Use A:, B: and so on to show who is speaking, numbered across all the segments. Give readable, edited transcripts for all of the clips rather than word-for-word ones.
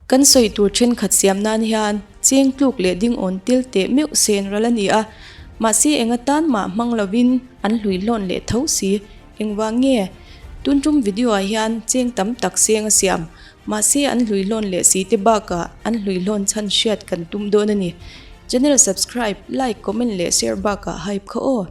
A: Kan sawi tur thenkhat siam nan hian cheng tluk leh ding awn tel teh meuh sen ral a ni a, mahse eng atan mah hmang lovin an hlui hlawn leh tho si. Engvang nge? Tun tum video ah hian cheng tam tak seng a siam, mahse an hlui hlawn leh si te bakah an hlui hlawn chhan hriat kan tum dawn a ni. Channel subscribe, like, comment leh share bakah hype kha aw.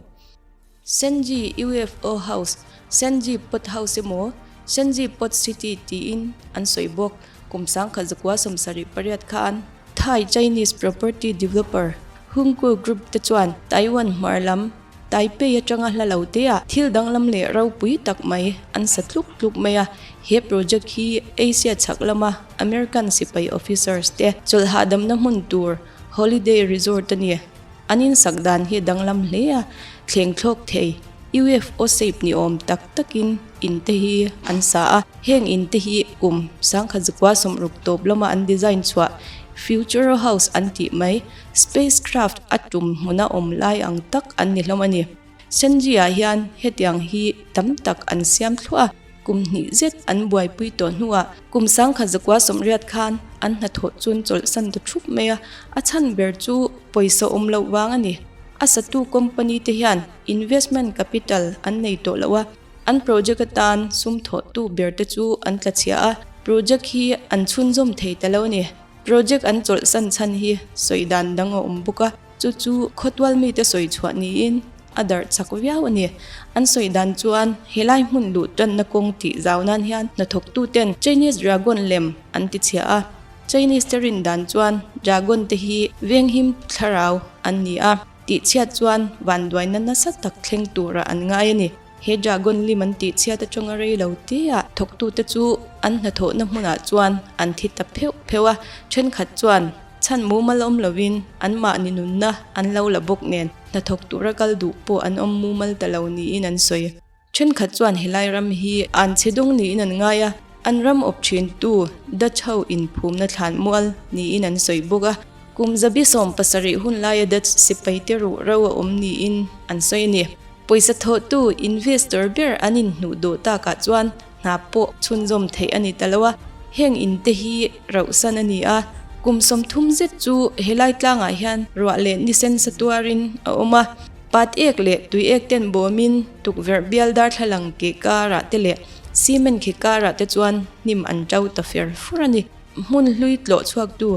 A: Senji UFO House, Senji Pot House emaw Senji Pot City tiin an sawi bawk. Kum 1978 khan Thai Chinese property developer Hungku Group te chuan Taiwan hmar lam Taipei atanga hla lo teah thil danglam leh ropui tak mai an sa tluk tluk mai a. He project hi Asia chhak lama American sipai officers te chawlh hahdamna hmun tur holiday resort a ni. An insak dan hi danglam hle a, thleng thlawk thei UFO shape ni awm tak takin in te hi an sa a, heng in te hi kum 1960 tawp lama an design chhuah Futuro House an tih mai, spacecraft a tum hmuna awm lai ang tak an ni hlawm a ni. Senji-ah hian hetiang hi tam tak an siam thluah a. Kum hnih zet an buaipui tawh hnuah kum 1980 khan an hnathawh chun chawlhsan ta thup mai a, a chhan ber chu pawisa awm loh vang a ni. A satu company te hian investment capital an nei tawh loh a, an project atan sum thawhtu ber te chu an tla chhia a, project hi an chhunzawm thei ta lo a ni. Project an chawlhsan chhan hi sawi dan dang a awm bawk a. Chu chu khawtual mite sawi chhuah niin a darh chak viau a ni. An sawi dan chuan helai hmun luh tanna kawng tih zau nan hian hnathawktuten Chinese Dragon lem an ti chhia a. Chinese te rin dan chuan Dragon te hi venghim thlarau an ni a, tih chhiat chuan vanduaina nasa tak thleng turah an ngai a ni. He Dragon lim an tih chhiat atanga rei lo teah thawktute chu an hnathawhna hmunah chuan an thi ta pheuh pheuh a, thenkhat chuan Chhan mumal awm lovin anmahni nunna an lo la bawk nen hnathawk tura kal duh pawh an awm mumal ta lo niin an sawi. Thenkhat chuan helai ram hi an chhe dawng niin an ngai a, an ram awp thintu Dutch ho inphumna thlan mual niin an sawi bawk a. Kum 17 hun laia Dutch sipai te ruh ro a awm niin an sawi a ni. Pawisa thawhtu investor ber an inhnuh dawh takah chuan Hna pawh chhunzawm theih a ni ta lo a, heng in te hi rauhsan a ni a, kum 30 zet chu helai tlangah hian ruah leh ni sensa tuarin a awm a, pat ek leh tui ek ten bawmin tukverh bial darthlalang ke karah te leh cement khi karah te chuan hnim an to ta fer fur a ni. Hmun hlui tlawh chhuaktu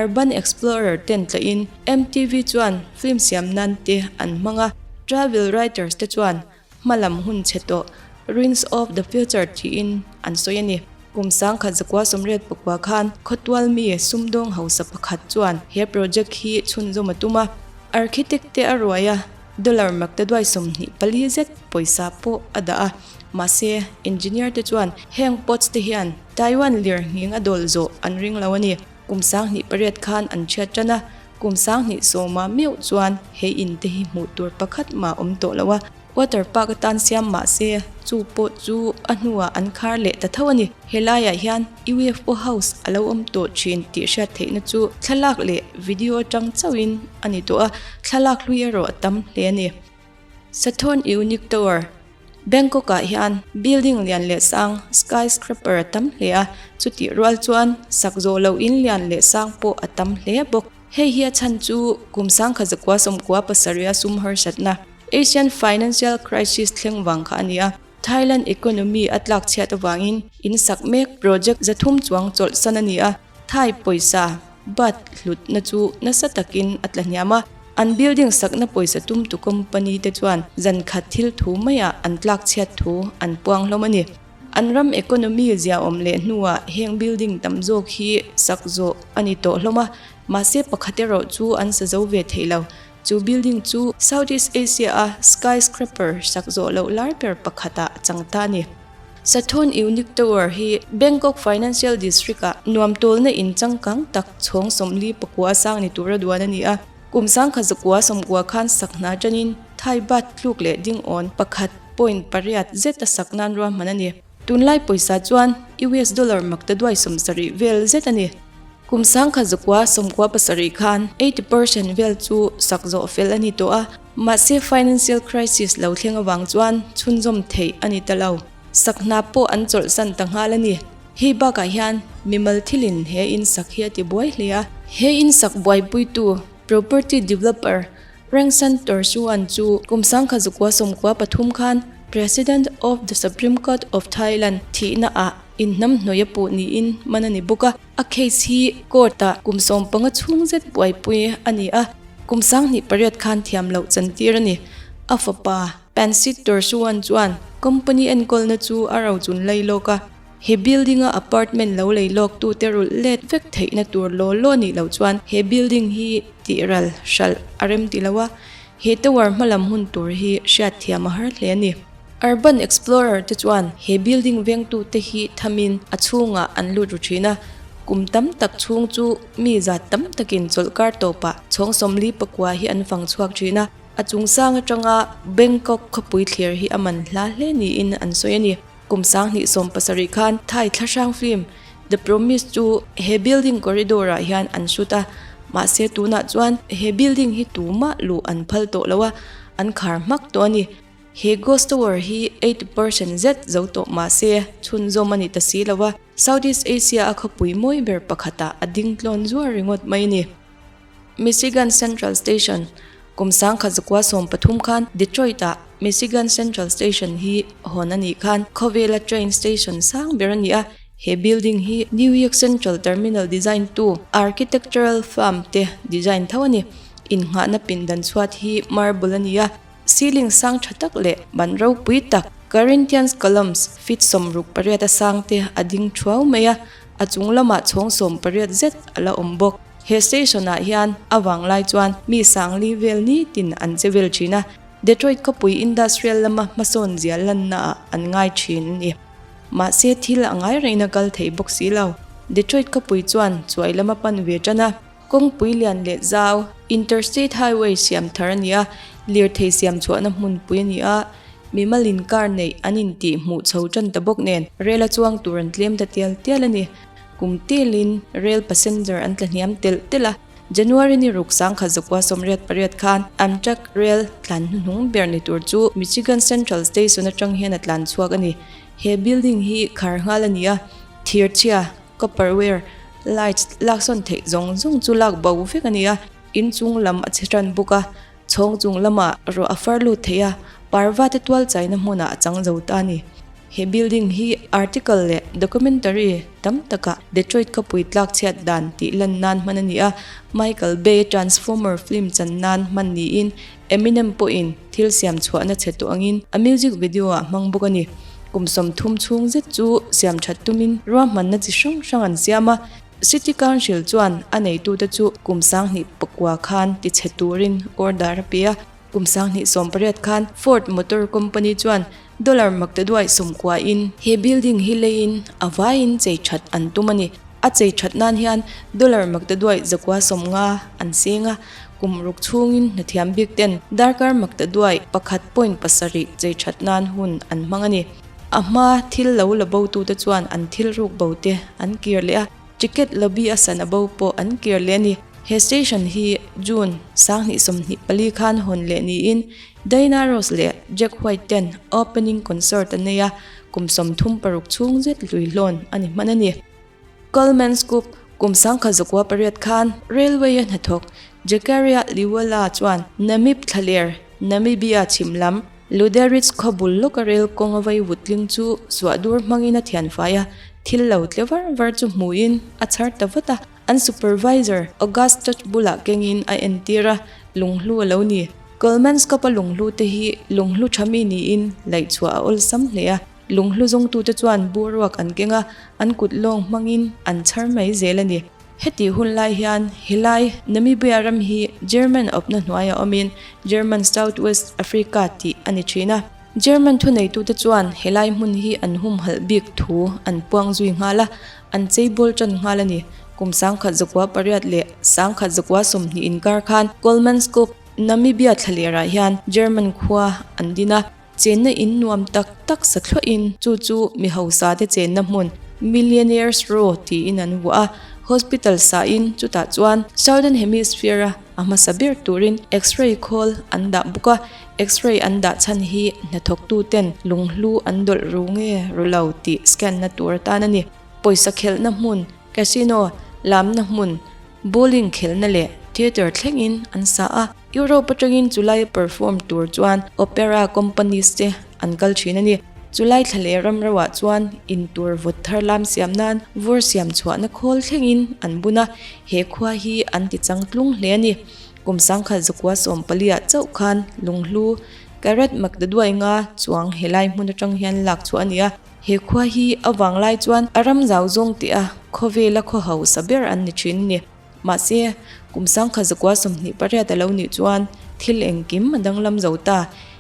A: Urban Explorer ten tlahin MTV chuan film siam nan te an hmang a, travel writers te chuan Hmalam hun chhe tawh, Ruins of the Future tiin an sawi a ni. Kum 1989 khan khawtual mi sumdawng hausa pakhat chuan he project hi chhunzawm a tum a. Architect te a ruai a, dollar maktaduai 24 zet pawisa pawh a dah a. Mahse, engineer te chuan heng pots te hian Taiwan lir nghing a dawl zawh an ring lo a ni. Kum 2008 khan an chhiat tan a, kum 2010 meuh chuan he in te hi hmuh tur pakhat mah awm tawh lo a, water park atan siam mah se chu pawh chu a hnuah an khar leh ta tho a ni. Helaiah hian UFO house a lo awm tawh thin tih hriat theihna chu thlalak leh video atang chauhin a ni tawh a, thlalak hlui erawh a tam hle a ni. Sathorn Unique Tower, Bangkok ah hian building lian leh sang skyscraper a tam hle a, chutih rual chuan sak zawh loh in lian leh sang pawh a tam hle bawk. Hei hi a chhan chu kum 1997 a sum harsatna, Asian Financial Crisis thleng vang kha a ni a. Thailand economy a tlak chhiat avangin in sak mek project 300 chuang chawlhsan a ni a. Thai pawisa, baht, hlutna chu nasa takin a tla hniam a, an building sakna pawisa tumtu company te chuan zan khat thil thu maiah an tlak chhiat thu an puang hlawm a ni. An ram economy ziaawm leh hnuah heng building tam zawk hi sak zawh a ni tawh hlawm a, mahse pakhat erawh chu an sa zo ve thei lo. Chu building chu Southeast Asia-a skyscraper sak zawh loh lar ber pakhatah a chang ta a ni. Sathorn Unique Tower hi Bangkok Financial District-ah nuam tawlna in changkang tak chhawng 49 sang ni tura duan a ni a. Kum 1990 khan sak hna tanin Thai baht tluk leh ding awn pakhat point pariat zet a sak nan ruahman a ni. Tunlai pawisa chuan US dollar maktaduai 70 vel zet a ni. Kum 1997 khan 80% vel chu sak zawh fel a ni tawh a. Mahse financial crisis lo thleng avang chuan chhunzawm theih a ni ta lo. Sak hna pawh an chawlhsan ta nghal a ni. Hei bakah hian mimal thilin he in sak hi a ti buai hle a. He in sak buaipuitu property developer Rengsan Torsuan chu kum sangkhat zakua 13 khan President of the Supreme Court of Thailand thihna ah inhnamhnawih a puh niin man a ni bawk a. A case hi court ah kum 15 chhung zet buaipui a ni a, kum 28 khan thiam loh chantir a ni. A fapa Pansit Torsuan chuan company enkawlna chu a rochun lai lawk a. He building a apartment lo lei lawk tute rulh let vek theihna tur law law nih loh chuan he building hi tih ral hralh a rem ti lo a, he tower hmalam hun tur hi hriatthiam a har hle a ni. Urban Explorer te chuan he building vengtute hi thamin a chhungah an lut ru thin a, kum tam tak chhung chu mi zat tam takin chawlhkar tawpah chhawng 44 hi an fang chhuak thin a, a chungsang atanga Bangkok khawpui thlir hi a man hla hle niin an sawi a ni. Kum 2017 khan Thai thlahrang film The Promise chu he building corridor ah hian an shoot a, mahse tunah chuan he building hi tumah luh an phal tawh lo a, an khar hmak tawh a ni. He ghost tower hi 80 percent zet zo tawh mahse chhunzawm a ni ta si lo a, Southeast Asia a khawpui mawi ber pakhatah a ding tlawn zuar ringawt mai a ni. Michigan Central Station, Kum 1913 khan Detroit-ah Michigan Central Station hi hawn a nih khan khawvela train station sang ber a ni a. He building hi New York Central Terminal design tu architectural firm te design tho a ni. Innghahna pindan chhuat hi marble a ni a, ceiling sang tha tak leh ban ropui tak Corinthians columns feet 68 a sang te a ding thuau mai a, a chung lamah chhawng 18 zet a la awm bawk. He station ah hian a vang lai chuan mi sangli vel nitin an che vel thin a, Detroit khawpui industrial lama hmasawn zia lanna ah an ngai thin a ni. Mahse thil a ngai rengin a kal thei bawk si lo. Detroit khawpui chuan chuai lama pan ve tan a, kawngpui lian leh zau, interstate highway siam thar a ni a, lirthei siam chhuahna hmunpui a ni a, mimal in car neih an intih hmuh chho tan ta bawk nen rel a chuang tur an tlem ta tial tial a ni. Kum telin rail passenger an tla hniam telh telh a, January ni ruk 1988 khan Amtrak rail tlan hnuhnung ber ni tur chu Michigan Central Station atang hian a tlan chhuak a ni. He building hi khar nghal a ni a, thirchhia, copperware, lights laksawn theih zawng zawng chu lak bo vek a ni a, inchung lam a che tan bawk a, chhawng chung lamah ruah a far lut thei a, parva te tual chaina hmunah a chang zo ta a ni. He building hi article leh documentary tam takah Detroit khawpui tlak chhiat dan tih lan nan hman a ni a, Michael Bay Transformer film chan nan hman niin Eminem pawhin thil siam chhuahna chhe tawh angin a music video ah hmang bawk a ni. Kum 30 chhung zet chu siam that tumin ruahmanna chi hrang hrang an siam a, City Council chuan a neitute chu kum 2009 khan tichhe turin order a pe a. Kum 2018 khan Ford Motor Company chuan dollar maktaduai 90 in he building hi leiin a vaiin chei that an tum a ni. A chei that nan hian dollar maktaduai 150 an seng a, kum ruk chhungin hnathiam bik ten darkar maktaduai 1.7 chei that nan hun an hmang a ni. A hma thil lo la bo tute chuan an thil ruk bo te an kir leh a. Ticket lobby a sana bo pawh an kir leh a ni. He station hi June 2024 khan hawn leh niin Diana Ross leh Jack White ten opening concert an nei a, kum 36 chhung zet hluihlawn a ni hman a ni. Kolmanskop kum 1908 khan railway a hnathawk Jackaria Liwala chuan Namib thlaler, Namibia chhim lam, Luderitz khaw bul lawka rel kawng a vai vutling chu suahdur hmangin a thianfai a, thil lo tle var var chu hmuhin a chhar ta vat a. An supervisor August Touch bulah kengin a entir a, lunghlu a lo ni. Kolmanskop-a lunghlu te hi lunghlu tha mi niin laihchhuah a awlsam hle a, lunghlu zawngtute chuan boruak an keng a, an kut lawng hmangin an chhar mai zel a ni. Heti hun lai hian helai Namibia ram hi German awpna hnuaia awmin German South West Africa tih a ni thin a. German thuneitute chuan helai hmun hi an humhalh bik thu an puang zui nghal a, an cheibawl tan nghal a ni. Kum 1908 leh 1920 inkar khan Kolmanskop, Namibia thlalerah hian German khua an din a. Chenna in nuam tak tak sa thluahin chu chu mi hausa te chenna hmun Millionaires Row tiin an vuah a, hospital sahin chutah chuan Southern Hemisphere a a hmasa ber turin X-ray khawl an dah bawk a, X-ray an dah chhan hi hnathawktu ten lunghlu an dawlh ru nge ru lo tih scan na tur atan a ni. Pawisa khelhna hmun, casino, lamna hmun, bowling khelhna leh theatre thlengin an sa a. Europe atangin chulai perform tur chuan opera companies te an kal thin a ni. Chulai thla leh ram roah chuan in tur vawt thar lam siam nan vur siam chhuahna khawl thlengin an bun a, he khua hi an ti changtlung hle a ni. Kum sangkhat zakua sawmpaliah chauh khan lunghlu carat maktaduai nga chuang helai hmun atang hian lak chhuah a ni a. He khua hi a vang lai chuan a ram zau zawng tih a khawvela khaw hausa ber an ni thin a ni. Mahse, kum sangkhat zakua 28 a lo nih chuan thil engkim a danglam zo ta.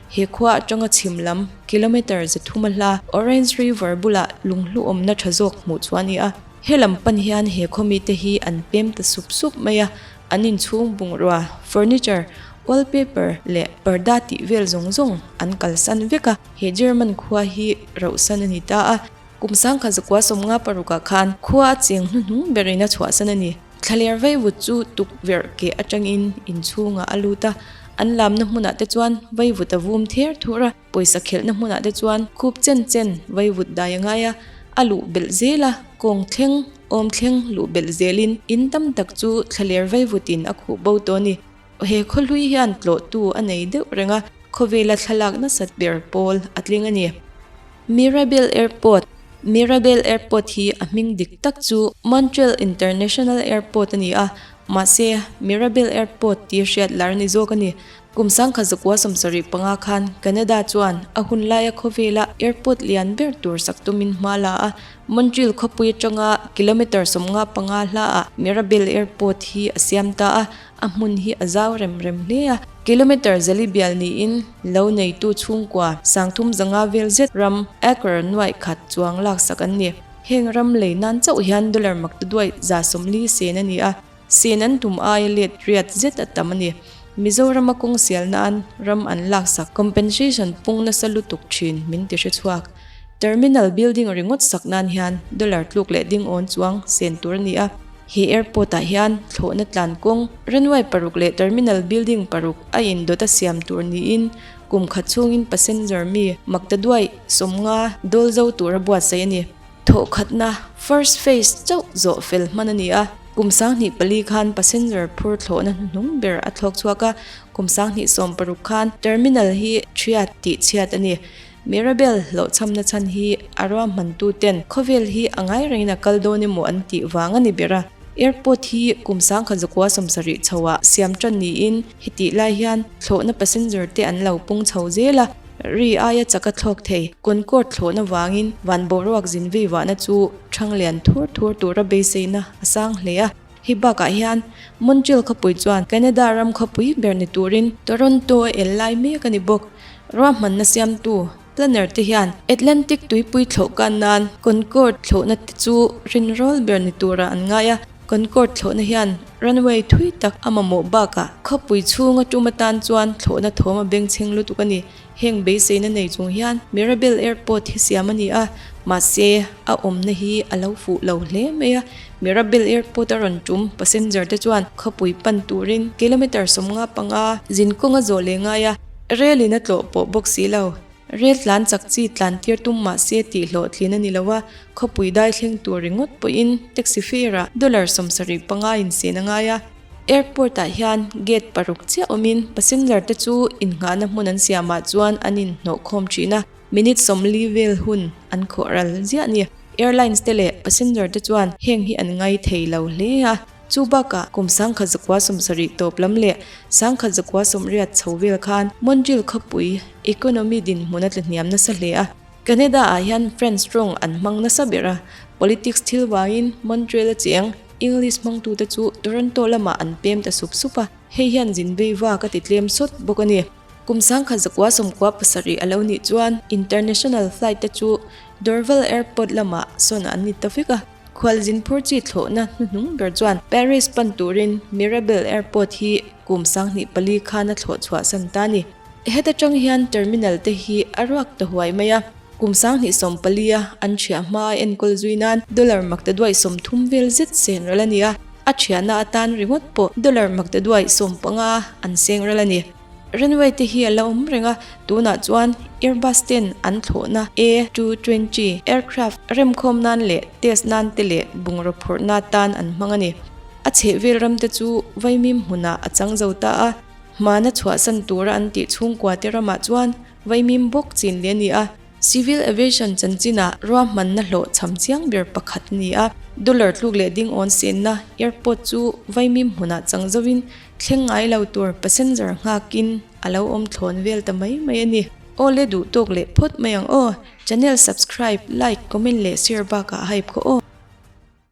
A: He khua atanga chhim lam kilometre 300 a hla Orange River bulah lunghlu awmna tha zawk hmuh chu a ni a. He lam pan hian he khaw mite hi an pem ta sup sup mai a, an inchhung bungrua, furniture, wallpaper leh parda tih vel zawng zawng an kalsan vek a. He German khua hi rauhsan a ni ta a, kum sangkhat zakua 50 parukah khan khua a cheng hnuhnung berin a chhuahsan a ni. Thlaler vaivut chu tukverh keh atangin inchhungah a lut a, an lamna hmunah te chuan vaivut a vum ther thur a, pawisa khelhna hmunah te chuan khup chen chen vaivut dai a ngai a, a luh belh zel a, kawng thleng, awm thleng luh belh zelin in tam tak chu thlaler vaivutin a khuh bo tawh a ni. He khawhlui hian tlawhtu a nei deuh reng a, khawvela thlalak nasat ber pawl a tling a ni. Mirabel Airport Mirabel Airport hi a hming dik tak chu Montreal International Airport a ni a, mahse Mirabel Airport tih hriat lar ni zawk a ni. Kum 1975 khan Canada chuan a hun laia khawvela airport lian ber tur sak tumin hma la a, Montreal khawpui atanga kilometre 55 hlaah Mirabel Airport hi a siam ta a, A hmun hi a zau rem rem hle a, kilometre zali bial niin lo neitu chhungkua 3500 vel zet ram acre nuaih khat chuang laksak an ni. Heng ram lei nan chauh hian dollar maktaduaih 140 sen a ni a, sen an tum aia let riat zet a tam a ni. Mizorama kawng sial nan ram an laksak compensation pung nasa lutuk thin min ti hre chhuak. Terminal building ringawt sak nan hian dollar tluk leh ding awn chuang sen tur a ni a. He airport ah hian thlawhna tlan kawng, runway paruk leh terminal building paruk a indawt a siam tur niin kum khat chhungin passenger mi maktaduaih 50 dawl zo tura buatsaih a ni. Thawhkhatna, first phase, chauh zawh fel hman a ni a, kum 2004 khan passenger phur thlawhna hnuhnung ber a thlawk chhuak a, kum 2016 khan terminal hi thiat tih chhiat a ni. Mirabel hlawhchhamna chhan hi a ruahmantu ten khawvel hi a ngai rengin a kal dawn emaw an tih vang a ni ber a. Airport hi kum 1970 chhoah siam tan niin hetih lai hian thlawhna passenger te an lo pung chho zel a, ri aia chak a thlawk thei. Concorde thlawhna vangin van boruak zin vei vahna chu thang lian thur thur tura beiseina a sang hle a. Hei bakah hian Montreal khawpui chuan Canada ram khawpui ber ni turin Toronto a el lai mek a ni bawk. Ruahmanna siamtu planner te hian Atlantic tuipui thlawh kan nan Concorde thlawhna te chu rinrawl ber ni turah an ngai a. Concorde thlawhna hian runway thui tak a mamawh bakah khawpui chhunga tum atan chuan thlawhna thawm a bengchheng lutuk a ni. Heng beiseina nei chung hian Mirabel Airport hi siam a ni a, mahse a awmna hi a lo fuh lo hle mai a. Mirabel Airport a rawn tum passenger te chuan khawpui pan turin kilometre 55 zin kawng a zawh leh ngai a, rel in a tlawh pawh bawk si lo. Rel tlan chak chi tlan tir tum mahse tih hlawhtlin a ni lo a, khawpui dai thleng tur ringawt pawhin taxi fare ah dollar 75 in sen a ngai a. Airport ah hian gate paruk chiah awmin passenger te chu innghahna hmun an siamah chuan an inhnawh khawm thin a, minute 40 vel hun an khawh ral ziah a ni. Airlines te leh passenger te chuan heng hi an ngai thei lo hle a, chu bakah kum 1970 tawp lam leh 1980 chho vel khan Montreal khawpui economy dinhmun a tlahniam nasa hle a. Canada ah hian French tawng an hmang nasa ber a, politics thil vangin Montreal a cheng. English hmangtute chu Toronto lamah an pem ta sup sup a, hei hian zin vei vak a ti tlem sawt bawk a ni. Kum 1997 a lo nih chuan international flight te chu Dorval Airport lamah sawn an ni ta vek a, khualzin phur chi thlawhna hnuhnung ber chuan Paris pan turin Mirabel Airport hi kum 2004 khan a thlawh chhuahsan ta a ni. Heta tang hian terminal te hi a ruak ta huai mai a. Kum 2014 a an thiah hma a enkawl zui nan dollar maktaduaih 30 vel zet seng ral a ni a, a thiahna atan ringawt pawh dollar maktaduaih 15 an seng ral a ni. Runway te hi a la awm reng a, tunah chuan Airbus ten an thlawhna A 220 aircraft remkhawm nan leh test nan te leh bungraw phurhna tan an hmang a ni. A chhehvel ram te chu vaimim hmunah a chang zo ta a, hmana chhuahsan tura an tih chhungkua te ramah chuan vaimim bawk chin leh a ni a. Civil Aviation chanchinah ruahmanna hlawh cham chiang ber pakhat a ni a, dollar tluk leh ding awn senna airport chu vaimim hmunah chang zovin thleng ngai lo tur passenger nghakin a lo awm thlawn vel ta mai mai a ni. Aw le duh tawk leh phawt mai ang aw. Channel subscribe, like, comment leh share bakah hype khaw aw.